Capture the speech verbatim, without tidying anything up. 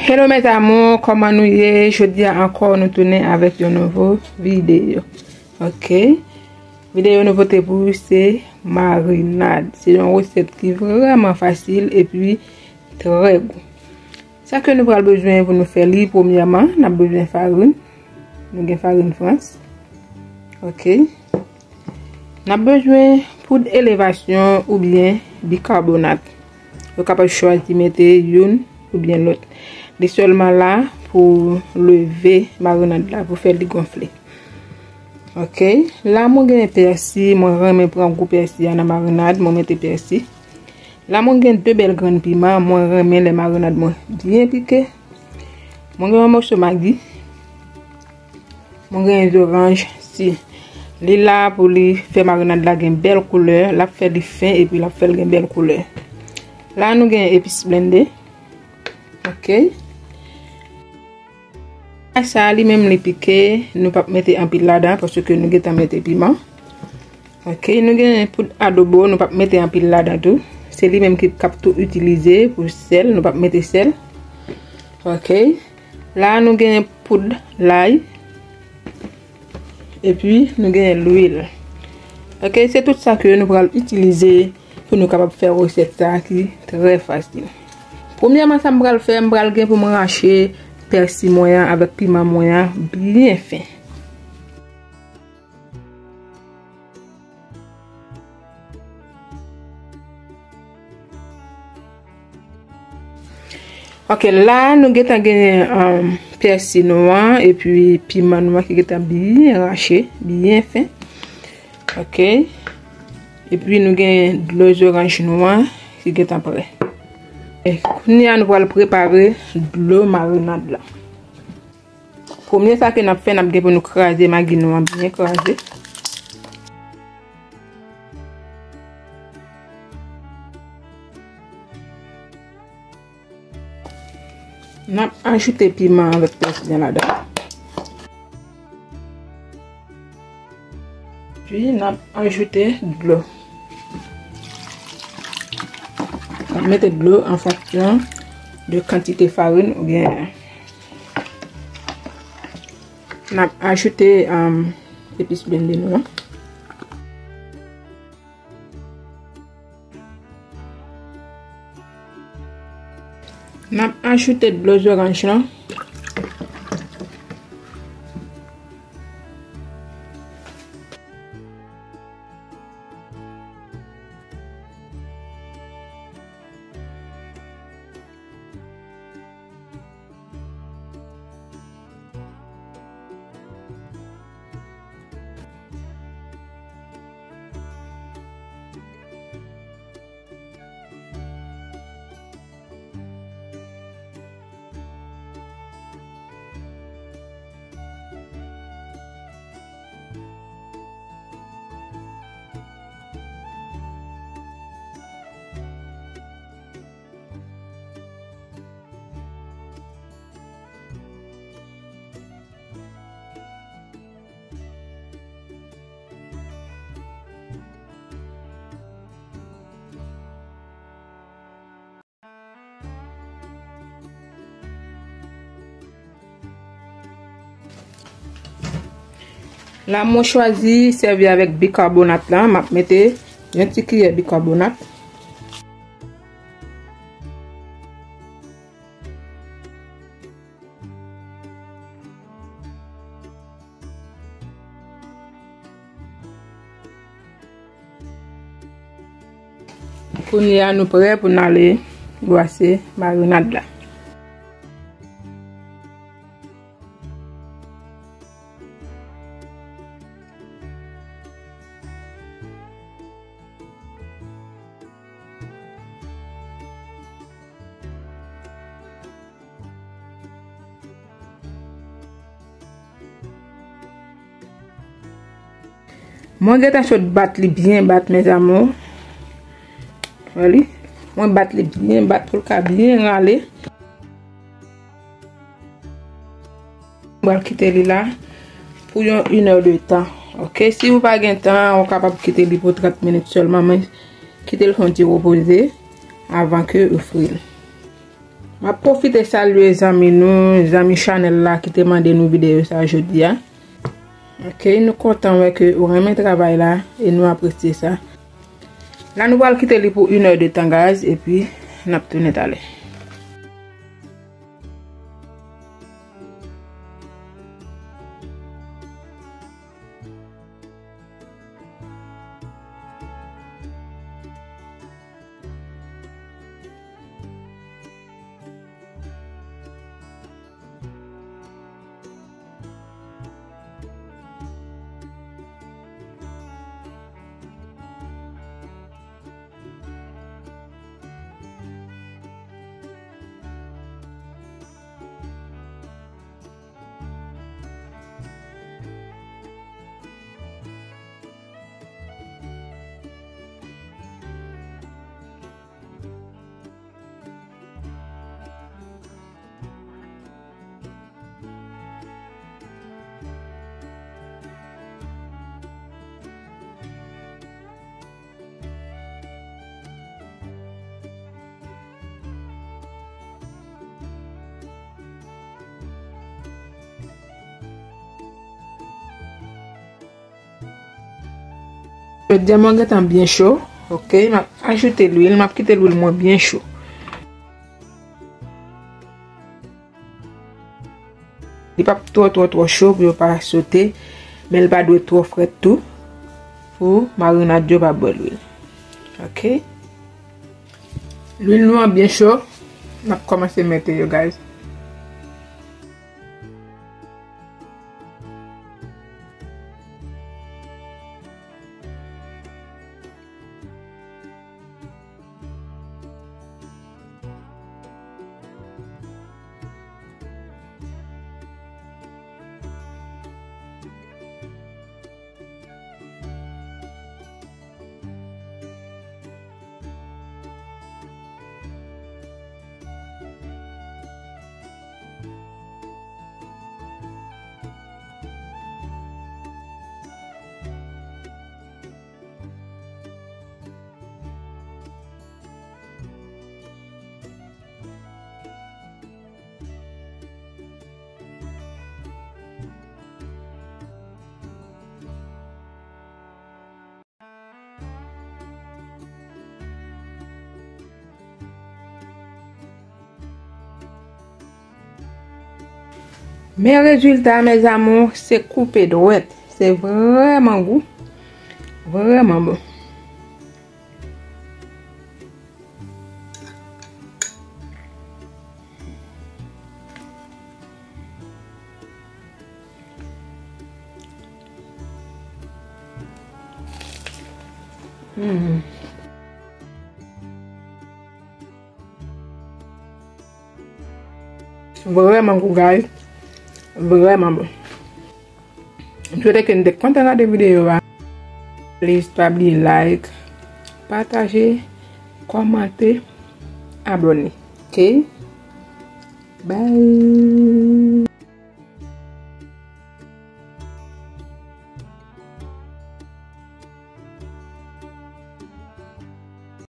Hello mes amours, kòman nou ye? Jodi a ankò nou tounen avèk yon nouvo videyo. Ok. Videyo nou pote pou ou se marinad. Se yon resèt ki vrèman fasil epi trè gou. Sa ke nou pral bezwen pou nou fè li, premyèman, n ap bezwen farin. Nou gen farin Frans. Ok. N ap bezwen poud elevasyon oubyen bikabonat. Ou kapab chwazi mete youn oubyen lòt. Li sèlman la pou leve marinad la, pou fè li gonfle. Ok. La mwen gen pèsi, mwen renmen pran gou pèsi a nan marinad, mwen mete pèsi. La mwen gen de bèl grenn piman, mwen renmen lè marinad mwen byen pike. Mwen gen yon mòso magi. Mwen gen zoranj si. Li la pou li fè marinad la gen bèl koulè, l ap fè li fen epi l ap fè l gen bèl koulè. La nou gen epis blende. Ok. Sa li menm li pike, nou p ap mete anpil ladan paske nou gentan mete piman. Ok, nou gen poud adobo, nou p ap mete anpil ladan tou. Se li menm ki k ap tou itilize pou sèl, nou p ap mete sèl. Ok. La nou gen poud lay. Epi nou gen lwil. Ok, se tout sa ke nou pral itilize pou nou kapab fè resèt sa ki trè fasil. Premyèman sa m pral fè, m pral gen pou m rache pèsi mwen an avèk piman mwen an byen fen. Ok, la nou gentan genyen um, pèsi nou an epi piman nou an ki gentan byen rache, byen fen. Ok. Epi nou gen dlo zoranj nou an ki gentan prè. E kounye a nou pral prepare dlo marinad la. Premye sa ke n ap fè, n ap gen pou nou kraze magi nou an byen kraze. N ap ajoute piman avèk pèsi an ladan. Epi n ap ajoute dlo. N ap mete dlo an fonksyon de kantite farin oubyen n ap ajoute um, epis blende nou an. N ap ajoute dlo zoranj lan. La mwen chwazi sèvi avèk bikabonat la, m ap mete yon ti kiyè bikabonat. Kounye a nou prè pou n ale bwase marinad la. Mwen gentan sot bat li byen bat mes amours. Wè li. Mwen bat li byen bat pou l ka byen rale. Mwen pral kite li la pou yon inèdtan. Ok, si ou pa gen tan, ou kapab kite li pou trant minit sèlman, men kite l fè yon ti repoze avan ke ou fri l. M ap pwofite salye zanmi nou, zanmi chanèl la ki te mande nou videyo sa jodi a. Ok, nou kontan wè ke ou renmen travay la e nou apresye sa. La nou pral kite li pou inè de tan guys, epi n ap tounen talè. Jodi a mwen gentan byen cho. Ok, m ap ajoute lwil, m ap kite lwil mwen byen cho. Li p ap twò twò twò cho pou yo pa sote, men li pa dwe twò frèt tou pou marinad yo pa bwè lwil. Ok. Lwil nou an byen cho. N ap kòmanse mete yo, guys. Men rezilta, mes amours, se koupe dwèt. Se vrèman gou. Vrèman bon. Hmm. Vrèman gou, guys. Vrèman bon. M swete ke nou te kontan gade videyo a. Please, pa bliye like, pataje, kòmante, abòne. Ok? Bye!